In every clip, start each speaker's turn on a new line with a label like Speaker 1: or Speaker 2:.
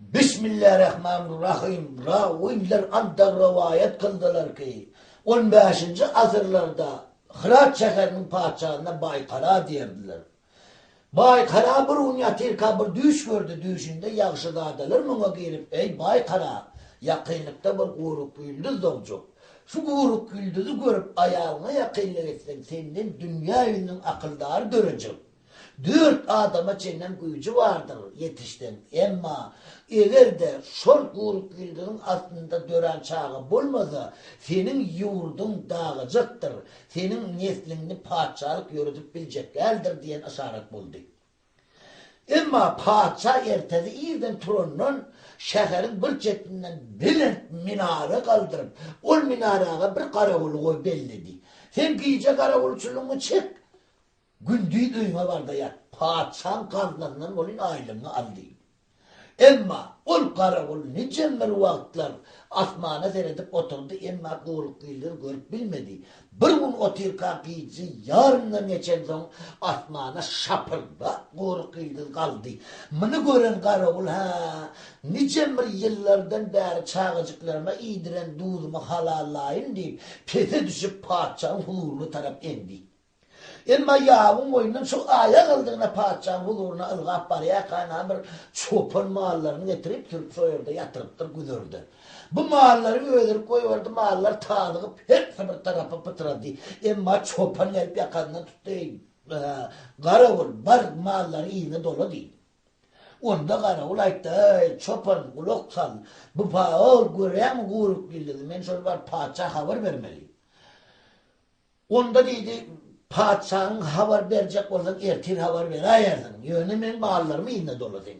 Speaker 1: Bismillarahmanirrahim Rawylar andag rowaýat kyldylar ki, on bäşinji asyrlarda Hyrat şäheriniň patyşasyna Baýkara diýerdiler. Baýkara bir gün ýatyrka bir düýş gördi, düýşünde ýagşyzadalar muňa girip, Eý, Baýkara, ýakynlykda bir guruk ýyldyz dogjak. Şu guruk ýyldyzy görüp aýalyňa ýakynlyk etseň, senden dünýä ýüzüniň akyldary dörejek. Dört adama çenlem güýji bardyr ýetişseň. Emma, eger-de şol guruk ýyldyzyň astynda dörän çaga bolmasa, seniň ýurduň dagajakdyr, seniň nesliňni patyşalyk ýöredip biljek däldir diýen yşarat boldy. Emma patyşa ertesi irden turandan şäheriň bir çetinden belent minara galdyryp, ol minaraga bir garawuly goý belledi. Sen gije garawulçylygyňy çek, Gündiz öýüňe bar-da ýat, patyşaň gaznasyndan welin aýlygyňy al diýdi. Emma ol garawul nijemir wagtlar asmana seredip oturdy, emma Gurukýyldyzy görüp bilmedi. Bir gün otyrka gije ýaryndan geçensoň asmana şapyrdap Gurukýyldyz galdy. Muny gören garawul, Hä, nijemir ýyllardan bäri çagajyklaryma iýdiren duzumy halallaýyn diýip, pese düşüp patyşaň huzuryna tarap eňdi. Emma ýabyň boýundan şu aýak aldygyna patyşaň huzuryna ylgap barýarka ynha bir çopan mallaryny getirip sürüp şo ýerde ýatyrypdyr güzerde. Bu mallary öldürip goýberdi, mallar tazygyp hepsi bir tarapa pytrady. Emma çopan gelip ýakasyndan tutdy, Eý, garawul, bar mallary yzyna dola diýdi. Onda garawul aýtdy, Eý, çopan, gulak sal, bu pa-ol görýäňmi guryk ýyldyzy, men şony baryp patyşa habar bermeli. Onda diýdi, Patyşaňyň habar berjek bolsaň, ertir habar beräýersiň. Ýöne meň mallarymy yzyna dola sen.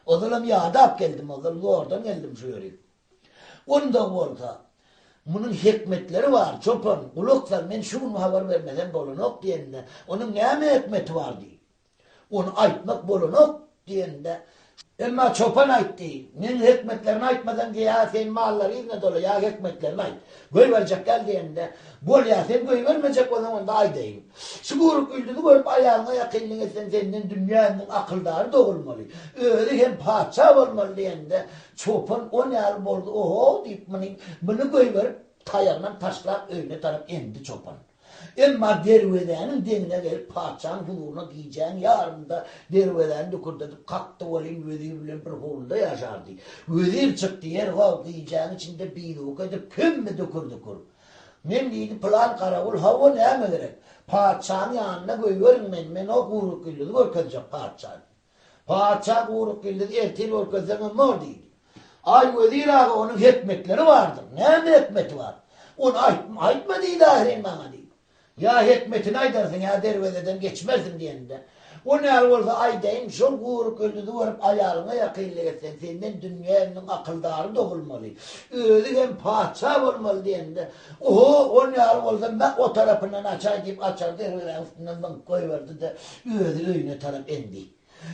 Speaker 1: Ozalam ýadap geldim, ozal zordan geldim şu ýerik. Onda bolsa, munuň hikmetleri bar, çopan, gulak sal, men şu gün habar bermesem bolanok diýende, onuň näme hikmeti bar diýdi. Ony aýtmak bolanok diýende, Emma çopan aýtdy, Meň hikmetlerimi aýtmasaň, ýa sen mallary yzyna dola, ýa hikmetlerimi aýt. Goýberjek däl diýende, Bolýa, sen goýbermejek bolsaň, onda aýdaýyn. Şu guruk ýyldyzy görüp aýalyňa ýakynlyk etseň, senden dünýäniň akyldary dogulmaly. Özi hem patyşa bolmaly diýende, çopan on ýaly boldy, Oho diýip, muny, muny goýberip, taýagynam taşlap, öýüne tarap eňdi çopan. Emma derwezäniň deňine gelip, patyşanyň huzuryna gijäň ýarynda derwezäni dükürdedip kakdy welin, wezir bilen bir howluda ýaşardy. Wezir çykdy, Ýer-how, gijäň içinde bizuwk edip kimmi dükür-dükür? Men diýdi, pylan garawul, hawa, näme gerek? Patyşanyň ýanyna goýberiň meni, men o Gurukýyldyzy görkezjek patyşa diýdi. Patyşa Gurukýyldyzy ertir görkezseňem bor diýdi. Aý, wezir aga, onuň hikmetleri bardyr. Näme hikmeti bar? Ony aýtma, aýtma diýdi ahyryn maňa diýdi. Ýa hikmetini aýdarsyň, ýa derwezeden geçmersiň diýende. O näl bolsa aýdaýyn, şol Gurukýyldyzy görüp aýalyňa ýakynlyk etseň, senden dünýäniň akyldary dogulmaly. Özi hem patyşa bolmaly diýende, Oho, ol ýaly bolsa me o tarapyndan açaý diýip açary derwezäniň üstünden zyňyp goýberdi-de, özi öýüne tarap eňdi.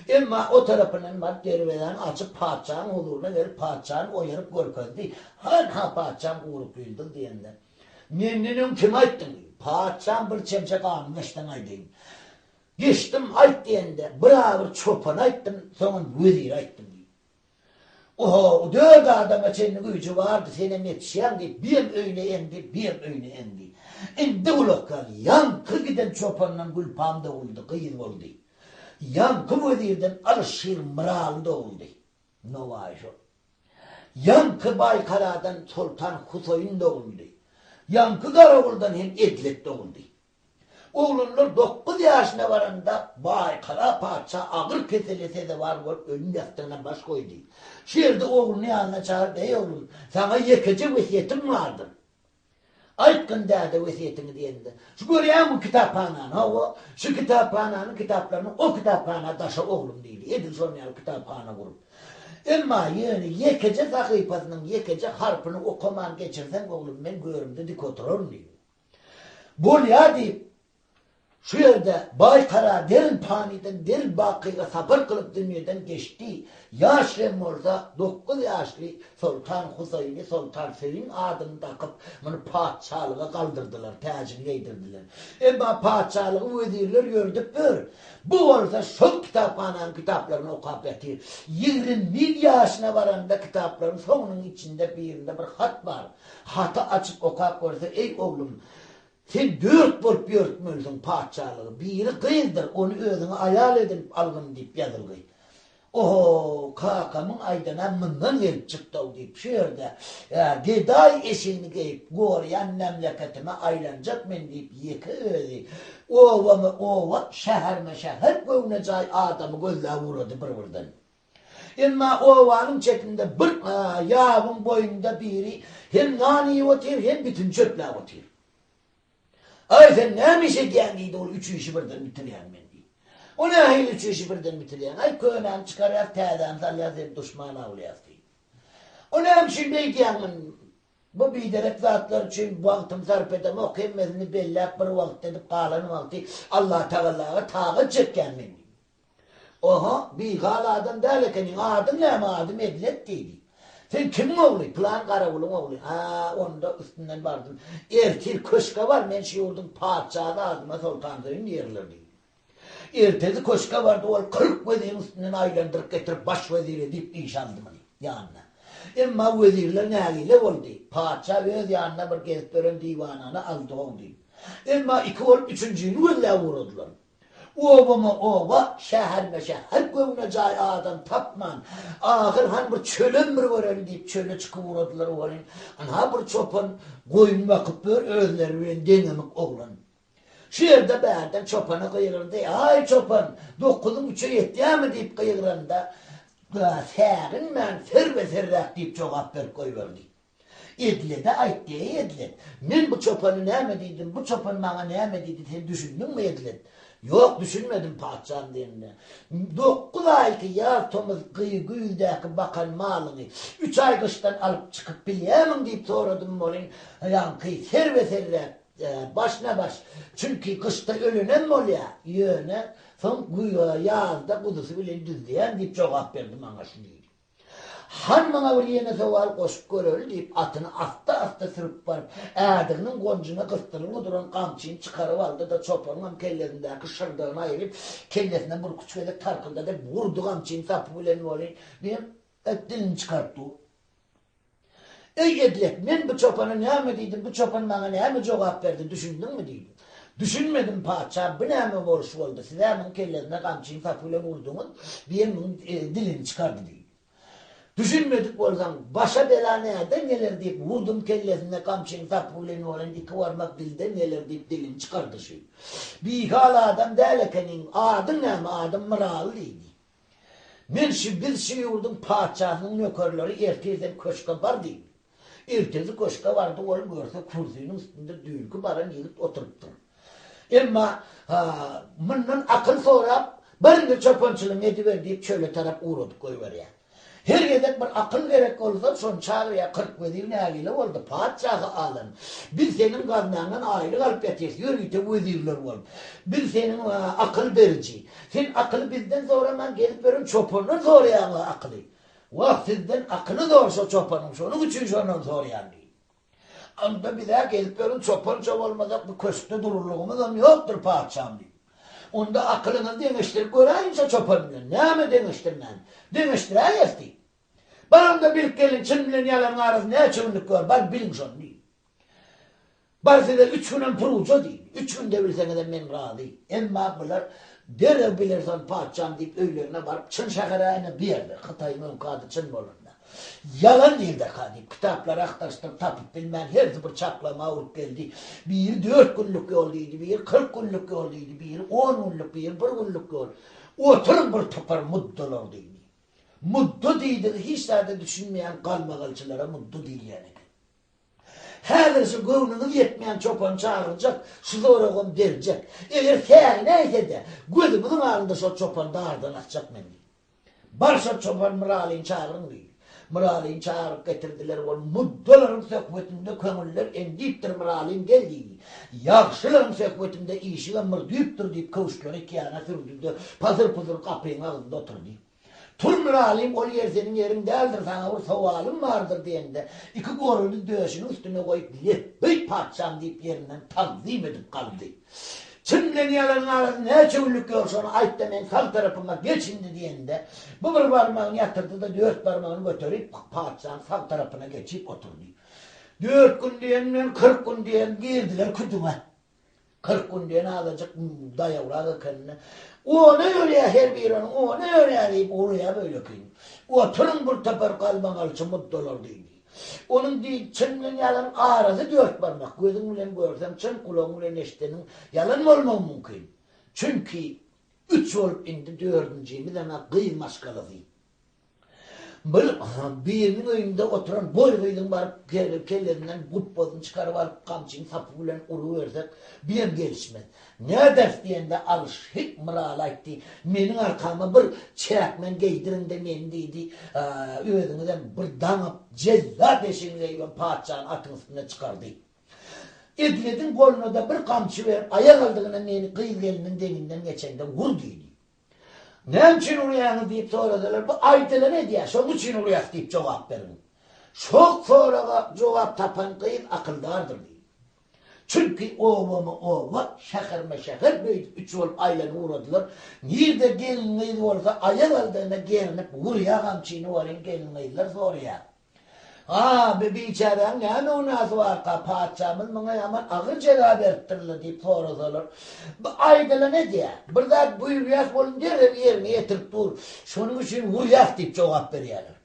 Speaker 1: Emma o tarapyndan baryp derwezäni açyp patyşanyň huzuryna gelip patyşany oýaryp görkezdi. Han-ha patyşam Gurukýyldyz diýende, Menden öň kime aýtdyň diýdi. Patyşam bir çemçe ganymy içseň aýdaýyn. Geçdim aýt diýende, bir-a bir çopana aýtdym, soňam wezire aýtdym diýdi. Oho, dört adama çenli güýji bardy, senem ýetişýäň diýip, birem öýüne eňdi, birem öýüne eňdi. Indi gulaklar, ýaňky giden çopandan Gülpam doguldy, gyz boldy. Ýaňky wezirden Alyşir Myraly doguldy. Nowaýy şol. Ýaňky Baýkaradan Soltan Husoýun doguldy. Ýaňky Garawuldan hem Edlet doguldy. Oglanlar dokguz ýaşyna baranda Baýkara patyşa agyr kesele sezewar bolup ölüm ýassygyna baş goýdy. Şu ýerde ogluny ýanyna çagyryp, Eý oglum, saňa ýekeje wesýetim bardyr. Aýtgyn däde wesýetiňi diýende, Şu görýäňmi kitaphanany, hawa, şu kitaphananyň kitaplaryny o kitaphana daşa oglum diýdi. Edil şonuň ýaly kitaphana gurup. Emma ýöne ýekeje sahypasynyň ýekeje harpyny okaman geçirseň oglum men görümde dik oturaryn diýdi. Bolýa diýip, Şu ýerde Baýkara del panydan del bakyga sapar kylyp dünýeden geçdi. Ýaş hem bolsa dokguz ýaşly Soltan Husaýyny Soltan Söýün adyny dakyp, muny patyşalyga galdyrdylar, täjini geýdirdiler. Emma patyşalygy wezirler ýöredip ýör. Bu bolsa şol kitaphananyň kitaplaryny okap ýatyr. 21 ýaşyna baranda kitaplaryň soňunyň içinde birinde bir hat bar. Haty açyp okap görse, Eý oglum, Sen dört bolup ýörtmelisiň patyşalygy, biri gyzdyr, ony özüňe aýal edinip algyn diýip ýazylgy. Oho, kakamyň aýdanam mundan gelip çykdy-ow diýip, şu ýerde gedaý eşigini geýip, gorýan memleketime aýlanjak men diýip, ýeke özi obama-oba, şäherme-şäher göwnejaý adamy gözläp ugrady bir-birden. Emma obanyň çetinde bir ýabyň boýunda biri hem nan iýip otyr, hem bitin çöpläp otyr. Aý, sen näme iş edýäň diýdi, ol üç işi birden bitirýän men diýdi. O nähili üç işi birden bitirýäň? Aý, könäni çykarýas, täzäni salýas, hem duşman awlaýas diýdi. O näme üçin beýdýäň men? Bu biderek zatlar üçin wagtymy sarp edemok, hemmesini belläp bir wagtda edip galan wagty Allatagalaga tagat çekýän men diýdi. Oho, bihal adam däl ekeniň, adyň näme, adym Edlet diýdi. Sen kimiň ogly? Pylan garawulyň ogly. A, onda üstünden bardym. Ertir köşge bar, men şu ýurduň patyşasy adyma Soltansöýün diýerler diýdi. Ertesi köşge bardy, ol 40 weziriň üstünden aýlandyryp getirip baş wezir edip iş aldy muny ýanyna. Emma wezirler nägile boldy. Patyşa öz ýanyna bir gezip ýören diwanany aldy-ow diýip. Emma iki bolup üçünjini gözläp ugradylar. Obama-oba, şäherme-şäher göwnejaý adam tapman, ahyr hany bir çölem bir göreli diýip çöle çykyp ugradylar welin, ynha bir çopan goýun bakyp ýör, özleri bilen deňemik oglan. Şu ýerde bärden çopana gygyrdy, Aý, çopan, dokuzyň üçe ýetýärmi diýip gygyranda, säginmän serbe-serräk diýip jogap berip goýberdi. Edlede aýtdy, Eý, Edlet, men bu çopany näme diýdim, bu çopan maňa näme diýdi, sen düşündiňmi, Edlet? Ýok, düşünmedim, patyşam diýende. Dokuz aýky ýaz, tomus, güýzdäki bakan malyňy üç aý gyşdan alyp çykyp bilýärmiň diýip soradym welin, ýaňky serbe-serräk, başyna-baş, çünki gyşda ölenem bolýar, ýöne soň ýazda guzusy bilen düzleýän diýip jogap berdi maňa şu diýdi. Han maňa bir ýene sowal goşup göreli diýip, atyny assa-assa sürüp baryp, ädiginiň gonjuna gysdyrylgy duran gamçyny çykaryp aldy-da, çopanyňam kellesindäki şyrdagyny aýryp, kellesinden birküç gezek tarkyldadyp urdy gamçyny sapy bilen welin, diýip, dilini çykaryp dur. Eý, Edlek, men bu çopana näme diýdim, bu çopan maňa näme jogap berdi, düşündiňmi? diýdi. Düşünmedim, patyşa, bu näme boluş boldy, siz-ä muň kellesine gamçyny sapy bilen urduňyz, diýen muň dilini çykardy diýdi. Düşünmedik bolsaň, başa bela näden geler diýip, urdum kellesine gamçyny sapy bilen bolan iki barmak dilden geler diýip dilini çykardy şu. Bihal adam däl ekeniň, adyň näme, adym Myraly diýdi. Men şu biz şu ýurduň patyşasynyň nökerleri ertir sen köşge bar diýdi. Ertesi köşge bardy ol görse kürsiniň üstünde düýnki baran ýigit oturypdyr. Emma mundan akyl sorap bar indi çopançylygyňy ediber diýip çöle tarap ugradyp goýberýär. Her gezek bir akyl gerek bolsa şony çagyrýar 40 wezir nägile boldy patyşahy alem biz seniň gaznaňdan aýlyk alyp ýatyrys ýörite wezirler bolup biz seniň akyl beriji Sen akyly bizden soraman gezip ýören çopandan soraýaňa akyly. Wah sizden akyly zor şo çopanyň şonuň üçin şondan soraýan diýdi. Onda bizä gezip ýören çopança bolmasak bu köşkde dururlygymyzam ýokdur patyşam diýdi. Onda akylyňyzy deňeşdirip göräýiň şo çopan bilen. Näme deňeşdirmän. Deňeşdiräýeris diýdi. Bar onda bilip geliň çyn bilen ýalanyň arasy näçe günlük ýol bar biliň şony diýdi. Bar size üç günem puryja diýdi. Üç günde bilseňizem men razy. Emma bular derrew bilerson patyşam diýip öýlerine baryp çyn şähere ine bu ýerde Hytaýyň öňki ady çyn bolanda. Ýalan nirde-ka diýip kitaplary agtaryşdyryp tapyp bilmän hersi bir çaklama urup geldi. Biri dört günlük ýol diýdi, biri 40 günlük ýol diýdi, biri on günlük, biri bir günlük ýol. Oturyň bir topar muddalar diýdi. Mudda diýdigi hiç zada düşünmeýän galmagalçylara mudda diýilýän eken. Häzir şu göwnüňiz ýetmeýän çopany çagyrjak, şu soragam berjek. Eger säginäýse-de, gözümiziň alnynda şol çopany dardan asjak men diýdi. Bar şol çopan Myralyny çagyryň diýdi. Myralyny çagyryp getirdiler. Ol muddalaryň söhbetinde köňüller endipdir, Myralym gel diýdi. Ýagşylaryň söhbetinde işigem bir düýpdür diýip köwüşleri ikiýana sürdi-de, pasyr-pusur gapyň agzynda oturdy. Tur Myralym ol ýer seniň ýeriň däldir, saňa bir sowalym bardyr diýende, iki goluny döşüniň üstüne goýup, Lepbeý patyşam diýip ýerinden tagzym edip galdy. Çyn bilen ýalanyň arasy näçe günlük ýol şony aýtda meň sag tarapyma geç indi diýende, bu bir barmagyny ýatyrdy-da dört barmagyny göterip patyşaň sag tarapyna geçip oturdy. Dört gün diýen bilen 40 gün diýen girdiler küdüňe. 40 gün diýen azajyk daýawrak ekenini. Ona ýörýär her biri onuň, ona ýörýär diýip urýar beýlekin. Oturyň bir topar galmagalçy muddalar diýdi. Onuň diýdi, çyn bilen ýalanyň arasy dört barmak. Gözüň bilen görseň çyn, gulagyň bilen eşideniň ýalan bolmagy mümkin. Çünki üç bolup indi dördünjimizem-ä gyz maşgalasy. Bir biriniň öýünde oturan boý gyzyň baryp kellesinden gupbasyny çykaryp alyp gamçyň sapy bilen urubersek birem gelişmez. Näderis diýende Alyşyk Myraly aýtdy, meniň arkama bir çäkmen geýdiriň-de meni diýdi, özüňizem bir daňyp jellat eşigini geýibem patyşany atyň üstüne çykardy. Edilediň goluna-da bir gamçy berip aýak aldygyna meni gyz-geliniň deňinden geçende ur diýdi. Näme üçin urýaňyz diýip sorasalar, bu aýdylany edýär, şonuň üçin urýas diýip jogap beriň. Şol soraga jogap tapan gyz akyldardyr diýdi. Çünki obama oba, şäherme şäher beýdip üç bolup aýlanyp ugradylar. Nirde gelin-gyz bolsa aýak aldygyna gerinip urýar gamçyny welin gelin-gyzlar soraýar. A, bi biçäräň näme günäsi barka, patyşamyz muňa ýaman agyr jeza beripdir-le diýip sorasalar, Bu aýdylany edýär. Bir zat buýurýas bolun derrew ýerine ýetirip dur. Şonuň üçin urýas diýip jogap berýärler.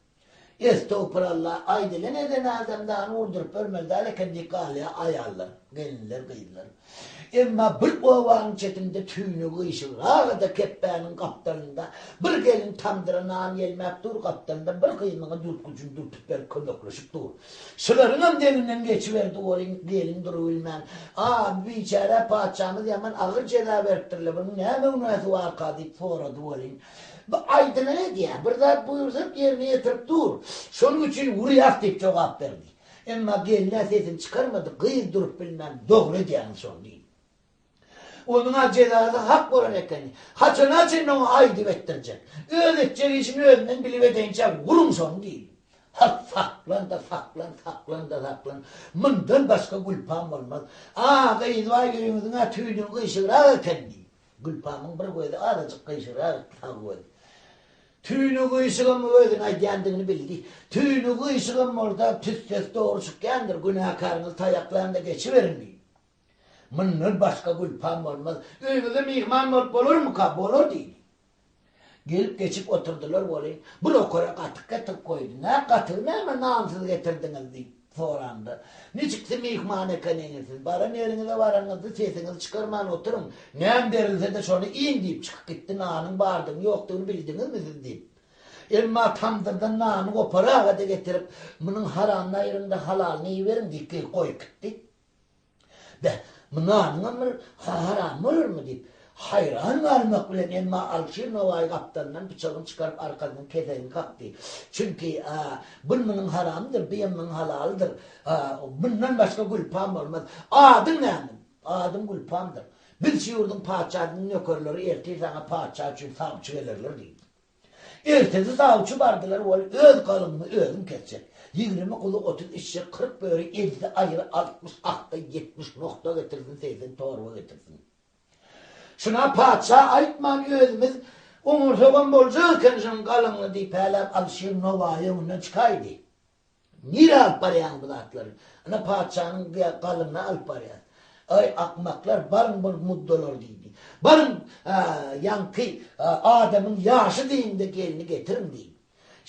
Speaker 1: Estogpuralla, aýdylan eden adamdany urduryp bermeli däl eken diýip galýar aýallar, gelinler, gyzlar. Emma bir obanyň çetinde tüýnügi gyşygraga-da kepbäniň gapdalynda bir gelin tamdyra nan ýelmäp dur, gapdalynda bir gyz muňa dürtgüjini dürtüp berip kömekleşip dur. Şularyňam deňinden geçiberdi welin, gelin durubilmän, A, bu biçärä patyşamyz ýaman agyr jeza beripdir-le, bunuň näme günäsi barka? diýip sorady welin, Bu aýdylany edýär, bir zat buýursak ýerine ýetirip dur, şonuň üçin urýas diýip jogap berdi. Emma gelin-ä sesini çykarmady, gyz durup bilmän, Dogry edýäňiz şony diýdi. Onuň-a jezasy hak bolan ekeni. Haçana çenli oňa aýdyp etdirjek. Öz etjek işini özünden bilip edeýinçä uruň şony diýdi. Ha, saklan-da saklan, saklan-da saklan. Mundan başga gülpam bolmaz. A, gyzbaý öýüňiziň-ä tüýnügi gyşygrak eken diýdi. Gülpamyň bir gözi azajyk gyşygrak, sag gözi. Tüýnügi gyşygam özüniň aýdýandygyny bildi. Tüýnügi gyşygam bolsa, tüssesi dogry çykýandyr, günäkäriňizi taýaklaň-da geçiberiň diýdi. Mundan başga gülpam bolmaz. Öýüňize myhman bolup bolarmyka? Bolar diýdi. Gelip geçip oturdylar welin, bir okara gatyk getirip goýdy. Nä gatygy näme nansyz getirdiňiz diýip soranda, Niçiksi myhman ekeniňiz siz, baran ýeriňize baranyňyzda sesiňizi çykarman oturyň, näme berilse-de şony iýiň diýip çykyp gitdi, nanyň bardygyny ýokdugyny bildiňizmi siz diýip. Emma tamdyrdan nany goparaga-da getirip, munuň haramyny aýryň-da halalyny iýiberiň diýip goýup gitdi. Beh, bu nanyňam bir haramy bolarmy diýip, haýran galmak bilen, emma Alyşir Nowaýy gapdalyndan pyçagyny çykaryp arkasyndan kesegini kakdy. Çünki, bul munuň haramydyr, buýam munuň halalydyr. Mundan başga gülpam bolmaz. Adyň näme? Adym Gülpamdyr. Biz şu ýurduň patyşasynyň nökerleri ertir saňa patyşa üçin sawçy gelerler diýdi. Ertesi sawçy bardylar ol öz galyňymy özüm kesjek. 20 guzy 30 eşek 40 böri 50 aýry 60 akga 70 nohta getirsin 80 torba getirsin. Şuna patyşa aýtman özümiz oňursagam boljak eken şunuň galyňyny diýip häläp Alyşir Nowaýy öňünden çykaýdy. Nirä alyp barýaň bu zatlary? Ine patyşanyň galyňyny alyp barýas. Aý, akmaklar, baryň bir muddalar diýdi. Baryň, ýaňky adamyň ýaşy diýiň-de gelni getiriň diýdi.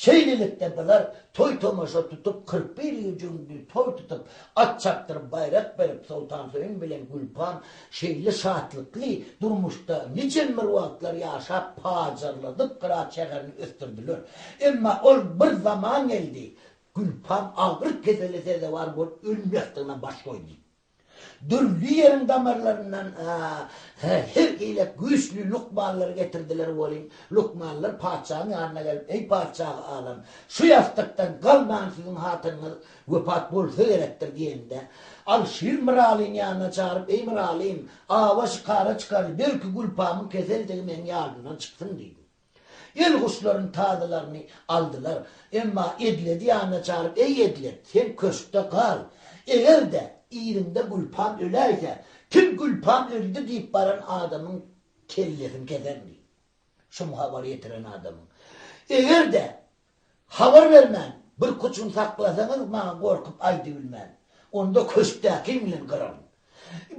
Speaker 1: Şeýlelikde bular toý-tomaşa tutup, 41 gije-gündiz toý tutup, at çapdyryp, baýrak berip, Soltansöýün bilen Gülpam şeýle şatlykly durmuşda nijem bir wagtlar ýaşap, pajarladyp Gyrat şäherini ösdürdiler. Emma ol bir zaman geldi, Gülpam agyr kesele sezewar bolup, ölüm ýassygyna baş goýdy. Dürli ýeriň damarlaryndan her hili güýçli lukmanlary getirdiler welin, lukmanlar patyşaň ýanyna gelip, Eý, patyşahy alam, şu ýassykdan galman siziň hatynyňyz wepat bolsa gerekdir diýende, Alşir Myralyny ýanyna çagyryp, Eý, Myralym, awa şikara çykaly, belki Gülpamyň keseldigi meň ýadymdan çyksyn diýdi. Elguşlaryň tazylaryny aldylar. Emma Edledi ýanyna çagyryp, Eý, Edlet, sen köşkde gal. Eger-de, yzyňda Gülpam öläýse, kim Gülpam öldi diýip baran adamyň kellesini keserin diýdi. Şum habary ýetiren adamyň. Eger-de, habar bermän, birküç gün saklasaňyz, maňa gorkup aýdybilmän, onda köşkdäkiň bilen gyraryn.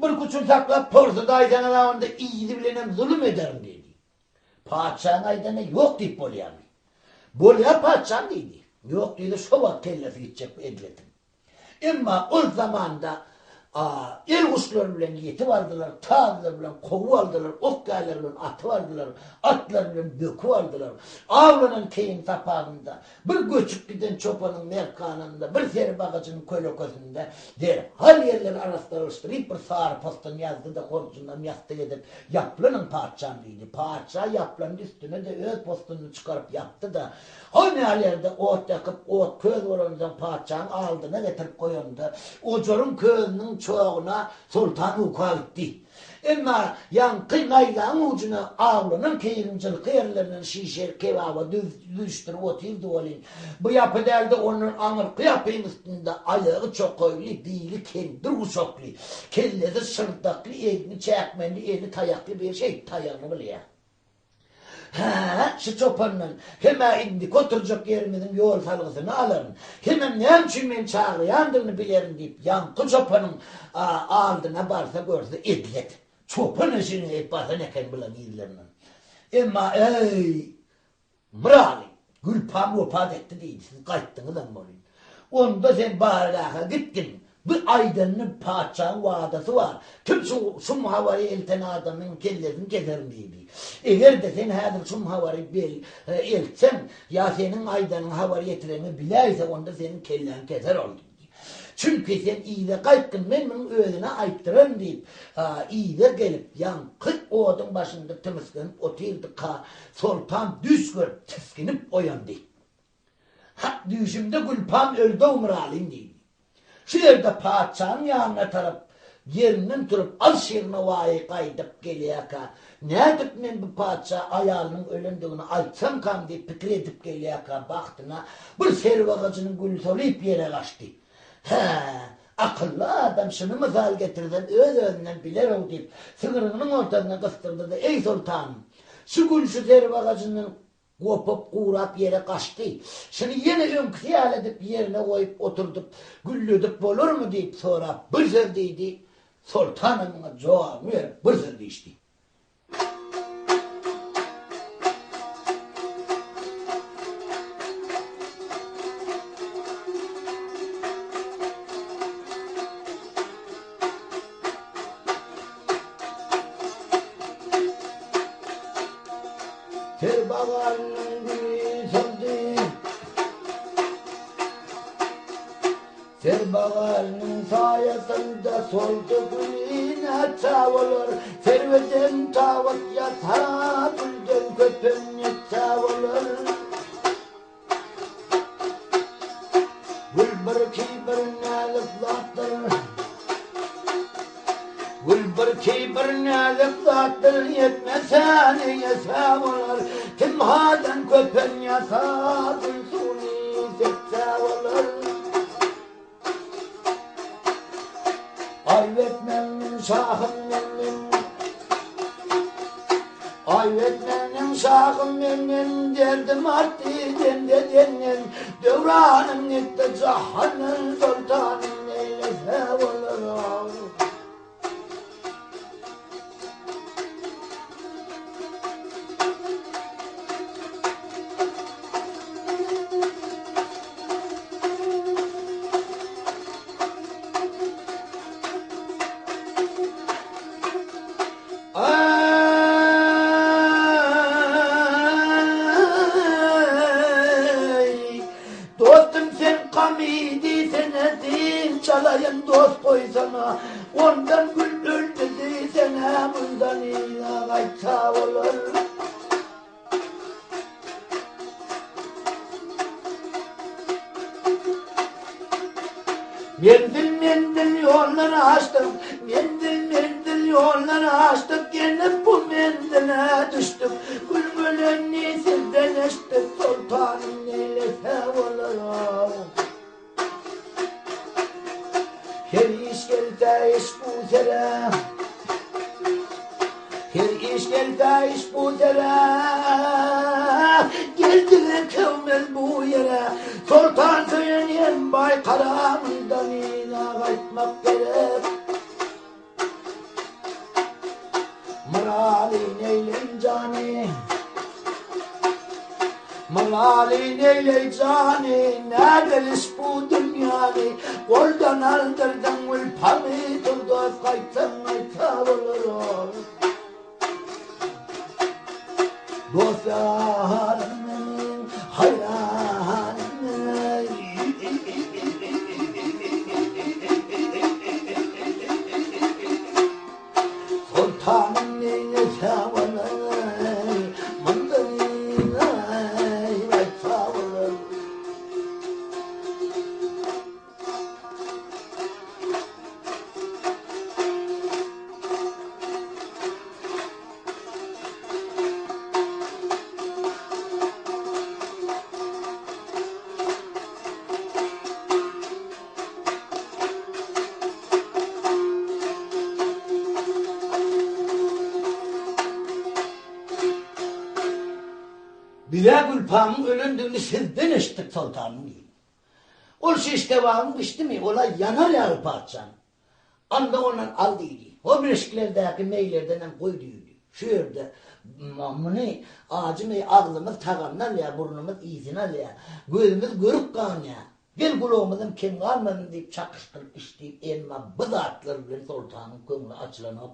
Speaker 1: Birküç gün saklap, porsadaýsaňyz-a onda yzy bilenem zulum ederin diýdi. Patyşaň aýdanyna ýok diýip bolýarmy? Bolýar patyşam diýdi. Ýok diýse şo wagt kellesi gitjek bu Edletiň. Emma ol zamanda el guşlary bilen ýetip aldylar, tazlar bilen kowup aldylar, ok ýaýlary bilen atyp aldylar, atlar bilen böküp aldylar. Awlanan keýigiň sapagynda, bir göçüp giden çopanyň merkanynda, bir serwi agajynyň kölekesinde derhal ýerleri arassalaşdyryp bir sary possun ýazdy-da horjundan ýassyk edip, Ýaplanyň, patyşam! diýdi. Patyşa ýaplandy, üstüne-de öz possunyny çykaryp ýapdy-da, hon ýaly ýerde ot ýakyp, ot köz bolansoň patyşaň aldyna getirip goýanda, ojaryň közüniň çoguna Soltan uka gitdi. Emma ýaňky naýzaň ujuna awlanan keýigiň jylky ýerlerinden şişe kebaba düzüşdirip otyrdy welin, bu ýapy däl-de, ondan aňyrky ýapyň üstünde aýagy çokaýly, bili kendir guşakly, kellesi şyrdakly, egni çäkmenli, eli taýakly bir şeýt taýagyny bilýär. Hä, şu çopandan hem-ä indiki oturjak ýerimiziň ýol salgysyny alaryn, hemem näme üçin meni çagyrýandygyny bilerin diýip, ýaňky çopanyň aldyna barsa görse edlet. Çopan eşigini geýip basan eken bulaň yzlaryndan. Emma, eý, Myraly, Gülpam wepat etdi diýdi, siz gaýtdyňyzam welin. Onda sen bargaha gitgin, bu aýdanyny patyşaň wadasy bar, kim şu şum habary elten adamyň kellesini keserin diýdi. Eger-de sen häzir şum habary bel eltseň, ýa seniň aýdanyňy habar ýetireňi biläýse, onda seniň kelläňi keser ol diýdi. Çünki sen yza gaýtgyn, men munuň özüne aýtdyraryn diýip, yza gelip, ýaňky oduň başynda tymysganyp otyrdyka, Soltan düýş görüp, tisginip oýandy. Hak, düýşümde Gülpam öldi-ow Myralym diýdi. Şu ýerde patyşanyň ýanyna tarap ýerinden turup, Alşir Nowaýy gaýdyp gelýärkä, Nädip men bu patyşa aýalynyň ölendigini aýtsamkam diýip pikir edip gelýärkä, bagtyna bir serwi agajynyň güli solyp ýere gaçdy. Hä, akylly adam şuny mysal getirsem öz-özünden biler-ow diýip, sygrynyň ortasyna gysdyrdy-da, Eý, soltanym, şu gül şu serwi agajyndan Gopup, gurap ýere gaçdy. Şuny ýene öňküsi ýaly edip ýerine goýup oturdyp, gülledip bolarmy diýip sorap bir söz diýdi. Soltanam muňa jogabyny berip bir söz diýişdi. Serbagalynyň güli soldy. Serbagalynyň saýasynda soldy güli näçe bolar? Serweden tawut ýasa, gülden köpen ýetse bolar. Gül birki bir näzik zatdyr. Gül birki bir näzik zatdyr, ýetmese neýese bolar. Kim hadan köpen ýasa, gül suwuny sepse bolar. Aýp etmegin şahym menden Aýp etmegin şahym menden Derdim artdy demde denden Döwranym gitdi jahandan Soltanym neýlese bolar Eý, dostum sen kamy diýsene diň. çalaýyn dost goýsana, Ondan gül öldi diýsene, mundan yza gaýtsa bolar. Menzil-menzil ýollar aşdyk, Menzil-menzil ýollar aşdyk, Gelip bu menzile düşdük. Gül ölenni sizden eşitdik, Soltanym neýlese bolar-ow. Her iş gelse iş bu sere, Her iş gelse iş bu sere, Geldik ikimiz bu ýere, Soltan söýen hem Baýkara, Mundan yza gaýtmak gerek. Myraly neýleý jany, Myraly neýleý jany, Nädeliş bu dünýäni, Goldan aldyrdyň gülpamy, Tur dost gaýtsaň gaýtsa bolar ol. Dost ýarym meniň, haýranym meniň. Soltanym neýlese bolar, mundan aýtsa bolar. Biz-ä Gülpamyň ölendigini sizden eşitdik, soltanym, diýdi. Ol şiş kebabyny bişdimi, ol-a ýanar ýaly patyşam. Al-da ondan al diýdi. O bileşiklerdäki meýlerdenem goý diýdi. Şu ýerde muny ajy meý agzymyz tagamyny alýar, burnumyz ysyny alýar, gözümiz görüp ganýar. Gel gulagymyzam kem galmasyn diýip çakyşdyryp içdi. Emma bu zatlar bilen soltanyň köňli açylanok.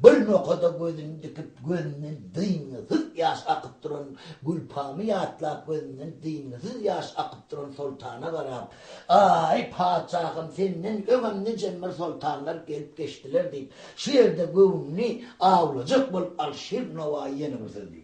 Speaker 1: Bir nokada gözüni dikip, gözünden dyngysyz ýaş akyp duran Gülpamy ýatlap gözünden dyngysyz ýaş akyp duran soltana garap, Aý, patyşahym, senden öňem nijembir soltanlar gelip geçdiler diýip, şu ýerde göwnüni awlajak bolup Alyşir Nowaýy ýene bir söz diýdi.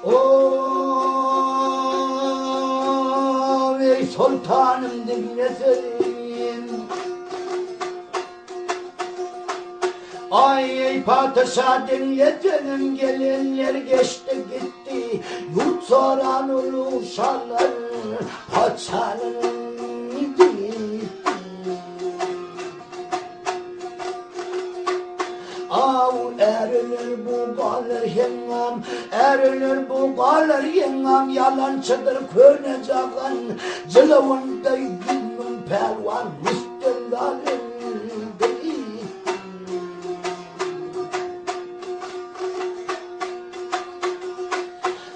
Speaker 1: O, ey soltanım diňle sözüm. Aý, eý patyşa diňle sözüm gelenler geçdi gitdi. Ýurt soran ulug şalar patyşalar Aw, är öler bu galar heňňam, Är öler bu galar heňňam, Ýalançydyr köne jagan, Jylawynda 100 000 pälwan Rüstem zalym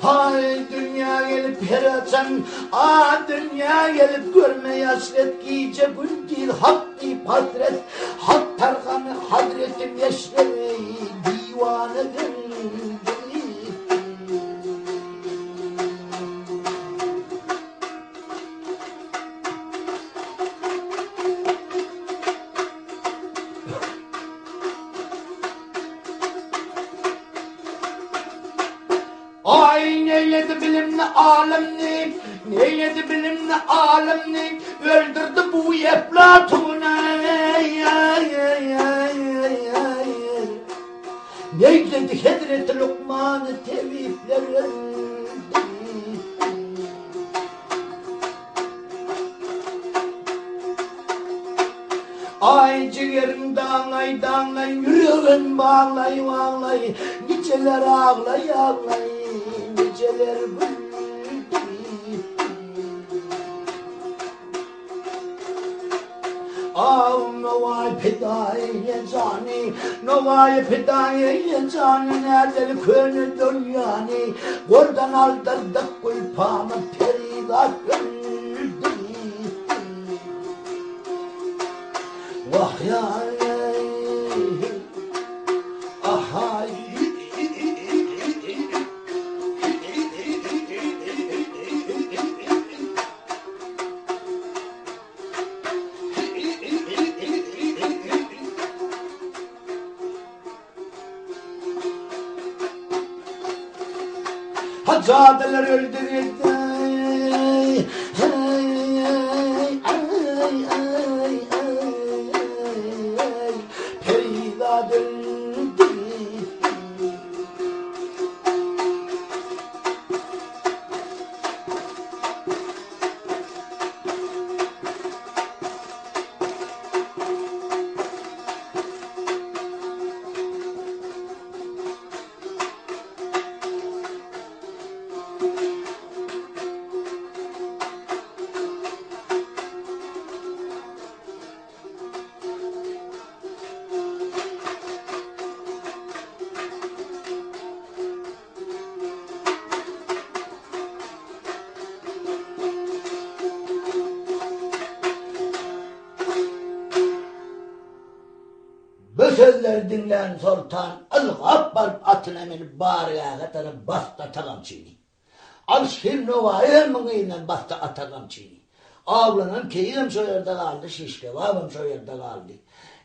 Speaker 1: Haý, dünýä gelip her haçan, A dünýä gelip görme ýaşret, Gije-gündiz Hak diýip hasret, Hak targany Hazreti Meşrebi diwana döndürip. Aý, neýledi bilimli alymny, Neýledi bilimli alymny, Öldürdi bu Eflatuny. Neýledi hezreti Lukmany tebipler öldürdi. Aý jigerim daňlaý daňlaý ýüregim baglaý baglaý nijeler aglaý aglaý nijeler güldi. pidaýy jany, Nowaýy pidaýy jany nädeli köne dünýäni, Goldan aldyrdyk gülpamy perizat öldi. Wah ýa-eý, ahaý. Hajadalar öldürildi. Perizat öldi. Bu sözleri diňlän soltan ylgap baryp atyna münüp bargähe tarap basdy ata gamçyny. Alyşir Nowaýy hem muň yzyndan basdy ata gamçyny. Awlanan keýigem şo ýerde galdy, şiş-kebabam şo ýerde galdy.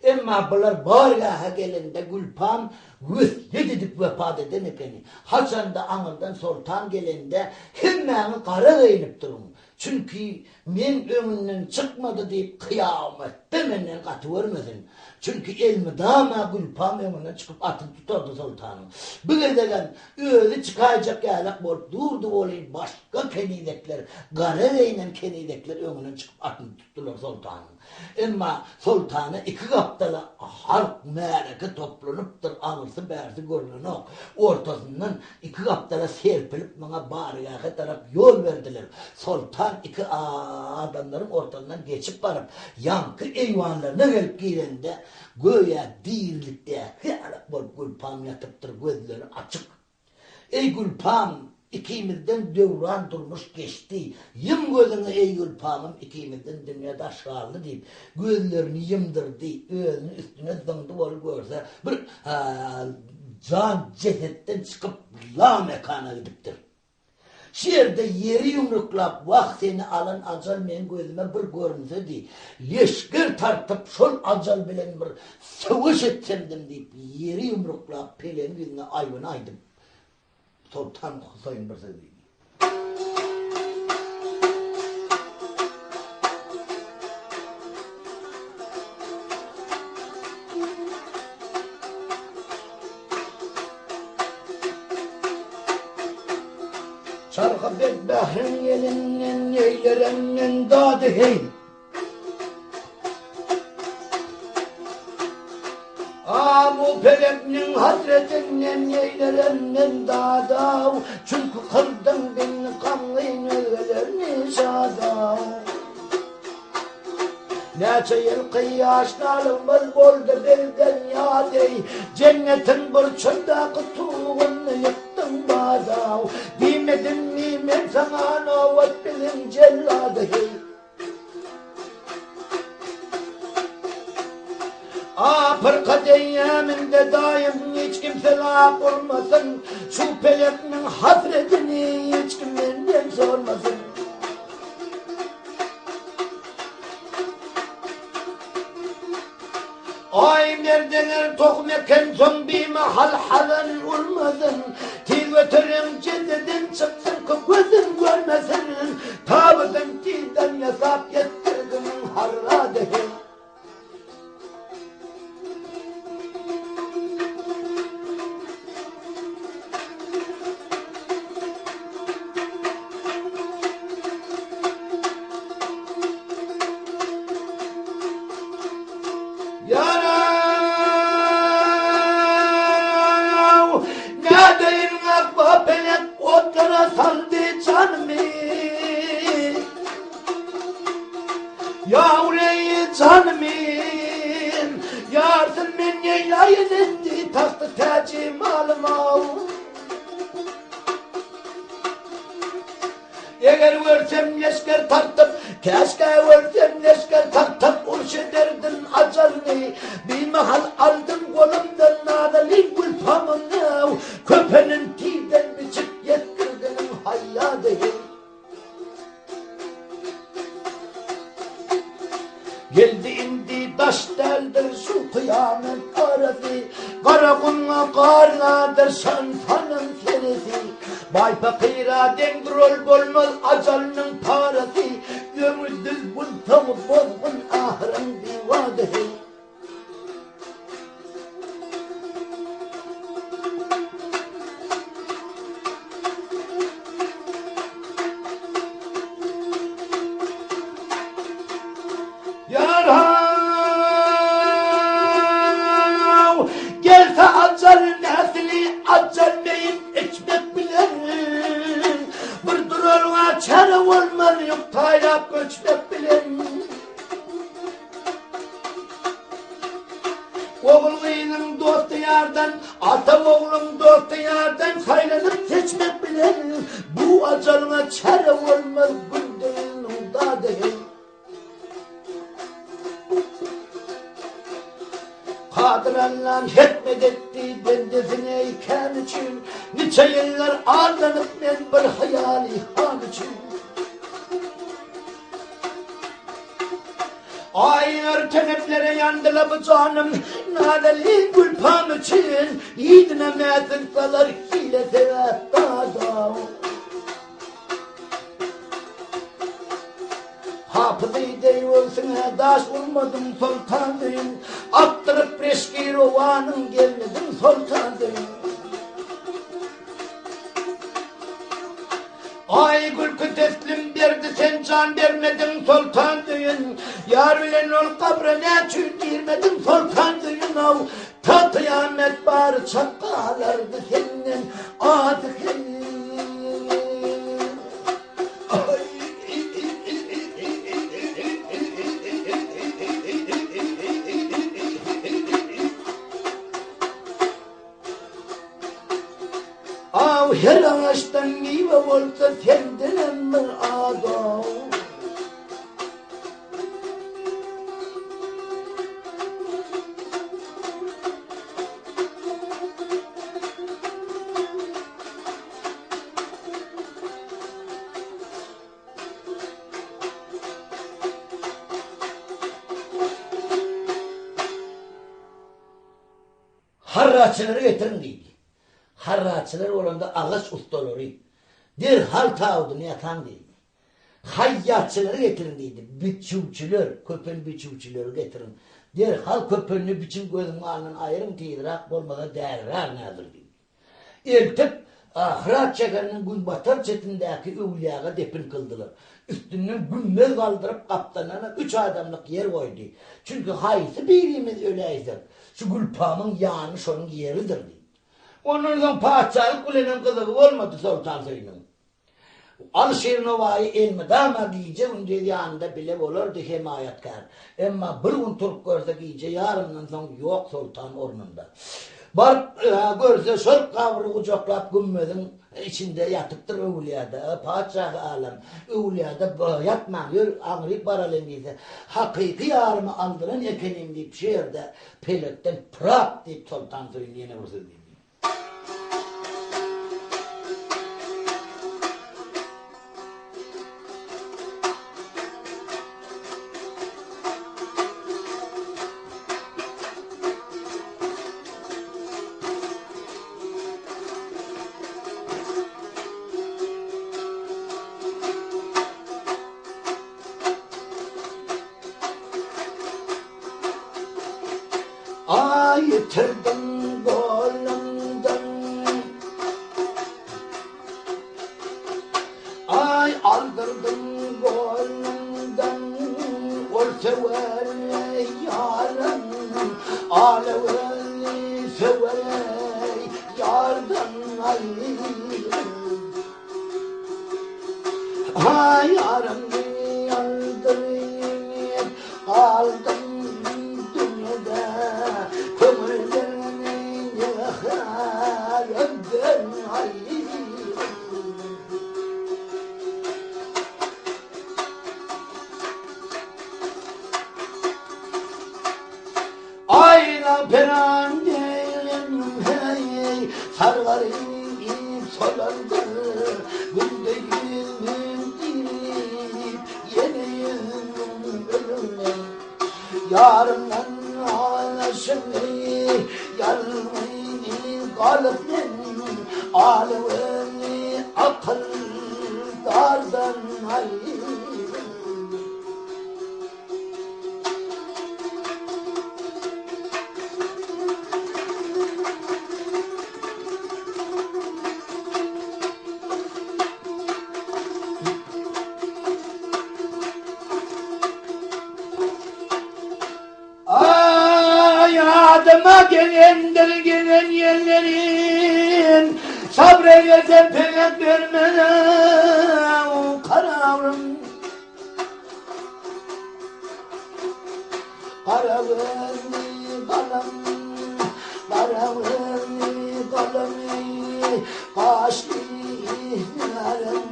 Speaker 1: Emma bular bargähe gelende Gülpam wesýet edip wepat eden ekeni. Haçanda aňyrdan soltan gelende hemmäňiz gara geýnip duruň. Çünki meň öňümden çykmady diýip kyýamatda menden gaty görmesin. Çünki elmydama Gülpam öňünden çykyp atyny tutardy soltanyň. Bu gezegem özi çykaýjak ýalak bolup durdy welin başga kenizekler, gara geýnen kenizekler öňünden çykyp atyny tutdular soltanyň. Emma soltana iki gapdala halk märeke toplanypdyr, aňyrsy-bärsi görnenok. Ortasyndan iki gapdala serpilip maňa bargähe tarap ýol berdiler. Soltan iki adamlaryň ortasyndan geçip baryp, ýaňky eýwanlaryna gelip girende, göýä dirilikdäki ýalak bolup Gülpam ýatypdyr, gözleri açyk. Eý Gülpam, ikimizden döwran durmuş geçdi. Ýum gözüňi eý Gülpamym, ikimizden dünýe daş galdy diýip, gözlerini ýumdurdy, özüni üstüne zyňdy bolup görse, bir jan jesetden çykyp lamekana gidipdir. Şu ýerde ýeri ýumruklap, Wah, seni alan ajal meň gözüme bir görünsedi, leşger tartyp, şol ajal bilen bir söweş etsemdim diýip, ýeri ýumruklap, pelegiň ýüzüne aýbyny aýdyp, Soltan Husaýyn bir söz diýdi. Çarhy bedbähriň elinden neýlerem men dady heý. A bu pelekniň hasretinden neýlerem men dadaw, Çünki kyldyň bizni gamgyn özgelerni şadaw. Näçe ýylky ýaşlalygymyz boldy birden ýat eý, Jennetiň burçundaky tuguny ýykdyň badaw. Diýmedimmi men saňa nobat biziň jellady heý. A pyrka deýýäminde daýym hiç kimse lap urmasyn, Şu pelekniň hasredini hiç kim menden sormasyn. Aý merdener tohum ekensoň bimahal hazan urmasyn, Tiz götereň jesediň çyksyn ki gözüm görmesin, Tabydyň tizden ýasap ýetdirginiň harrady hem. Ýaraw, nädeýin akba pelek otlara saldy janymy. Ýawreý janym, Neýläýin indi tagty-täji malyma-ow. Eger görsem leşger tartyp, Käşgä görsem leşger tartyp, Uruş ederdim ajalyny. Bimahal aldyň golumdan Nazaly gülpamyny-ow. Köpenin tizden biçip ýetdirginiň haýýady. Geldi indi daş däldir şu kyýamet arasy, Garagumga garladyr şan-sanyň seresi. Baý-pakyra deň durol bolmaz ajalynyň parasy, Öňi düz bul soňy bozgun ahyryň biwadasy. Ýar-haw, gelse ajal näsili ajal meýin içmek bilen, Bir duralga çäre bolmaz ýük taýlap göçmek bilen. Ogul-gyzyň dosty-ýardan, ata ogluň dosty-ýardan saýlanyp seçmek bilen bu ajalyňa çäre bolmaz gündeliginiň dady hem. Kadyr Allam hikmet etdi bendesine kän üçin, niçe ýyllar aldanyp men bir hyýaly han üçin. Aýlar keneplere ýandyla bu janym, Nazaly gülpam üçin, Yzyna mäzil salar hile sebäp dadaw. Hapyzy deý göwsüňe daş urmadyň soltan söýün, Akdyryp reşki rowanyň gelmediň soltan söýün. Aý gülki teslim berdi sen jan bermediň Soltan Söýün Ýar bilen ol gabra näçün girmediň Soltan Söýün aw ta kyýamet bary çak galardy senden ady hem Aw her agaçdan miwe bolsa sendenem bir adaw. Harraçylary getiriň diýdi. Harraçylar bolanda agaç ussalary. Derhal tabydyny ýasaň diýdi. Haýýatçylary getiriň diýdi. Biçüwçiler, köpen biçüwçileri getiriň. Derhal köpenini biçiň gözümiň alnyndan aýyryň tizräk bolmasa dälirärin häzir diýdi. Eltip, Hyrat şäheriniň günbatar çetindäki öwlüýäge depin kyldylar. Üstünden gümmez galdyryp, gapdalyndan üç adamlyk ýer goýdy. Çünki haýsy birimiz öläýsek, şu gülpamyň ýany şonuň ýeridir diýdi. Ondan soň patyşalyk bilenem gyzygy bolmady Soltan Söýüniň. Alyşir Nowaýy elmydama gije-gündiz ýanynda bile bolardy hemaýatkär. Emma bir gün turup görse gije ýarymdan soň ýok soltan ornunda. Baryp görse şol gabry gujaklap gümmeziň içinde ýatypdyr öwülýäde. Patyşahy alem, öwülýäde ýatmaň ýör aňryk baralyň diýse, hakyky ýarymy aldyran ekenim diýip şu ýerde pelekden pyrak diýip Soltan Söýün ýene bir söz diýdi. Aý ýitirdim golumdan Aý aldyrdym golumdan Ol söwer ýarym Alaweli söwer ýardan aýry Aý ýarym Ýaldyryp galdym dünýede köňül. Peran diýenim heý, sargaryp solandyr, Günde 100000 diýip, ýene 100000 ölümden. Ýarymdan alaşyny ýalňyz galyp men, Alyny akyldardan aýryldym. Aý adyma gelendir gelen ýellerim, Sabreýlesem pelek bermez kararym. Gara gözli galam, gara gözli galam eý, Gaşly ýarym,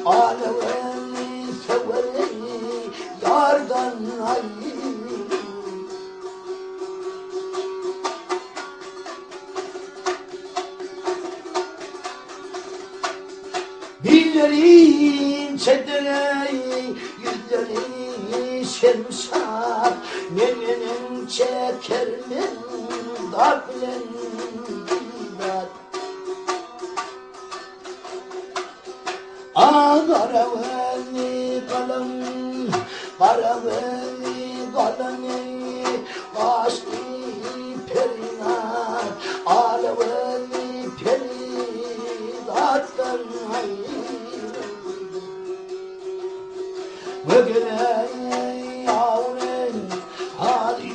Speaker 1: ala gözli söwer eý, Ýardan aýry. Dilleri inçedir eý, ýüzleri şemşat, Men neneň çekermen dar bilen didar. A gara gözli galam, gara gözli galam eý, Gaşly perinat, ala gözli perizatdan aýryldy. Gögele ýawren haly.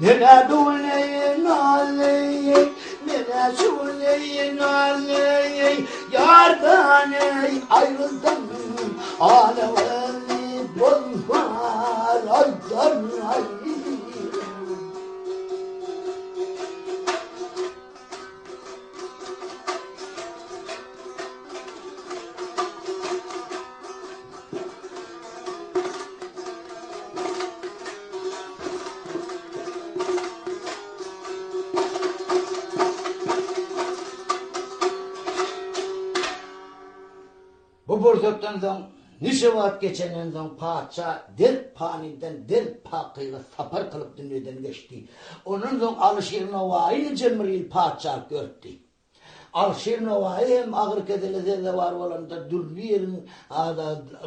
Speaker 1: Menä duwleýin aleý, menä şuwleýin aleý, Ýardan eý aýryldym, alaweli bolmar aýdan aýryldym. Bu pursatdan soň, niçe wagt geçenden soň patyşa dert panydan dert pakyga sapar kylyp dünýeden geçdi. Ondan soň Alyşir Nowaýy niçe bir ýyl patyşalyk ýörtdi. Alyşir Nowaýy hem agyr kesele sezewar bolanda dürli ýeriň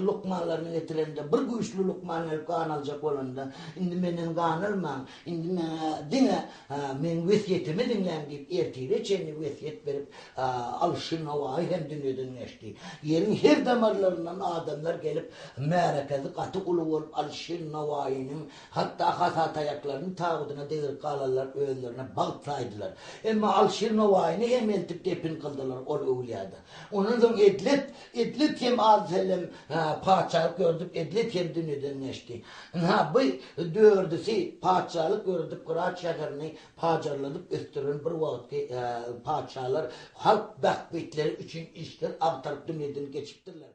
Speaker 1: lukmanlaryny getirende bir güýçli lukman gelip gan aljak bolanda, Indi menden gan almaň, indi maňa diňe meň wesýetimi diňläň diýip ertire çenli wesýet berip Alyşir Nowaýy hem dünýeden geçdi. Ýeriň her damarlaryndan adamlar gelip märekesi gaty uly bolup Alyşir Nowaýynyň Hatda hasataýaklaryny tabydyna degirip galanlar özlerine bagt saýdylar. Emma Alyşir Nowaýyny hem eltip depin kyldylar ol öwlüýada. Ondan soň Edlet, Edlet hem az-sellem patyşalyk ýöredip, Edlet hem dünýeden geçdi. Ynha, bu dördüsi patyşalyk ýöredip Gyrat şäherini pajarladyp ösdüren bir wagtky patyşalar halk bähbitleri üçin işler agtaryp dünýeden geçipdirler.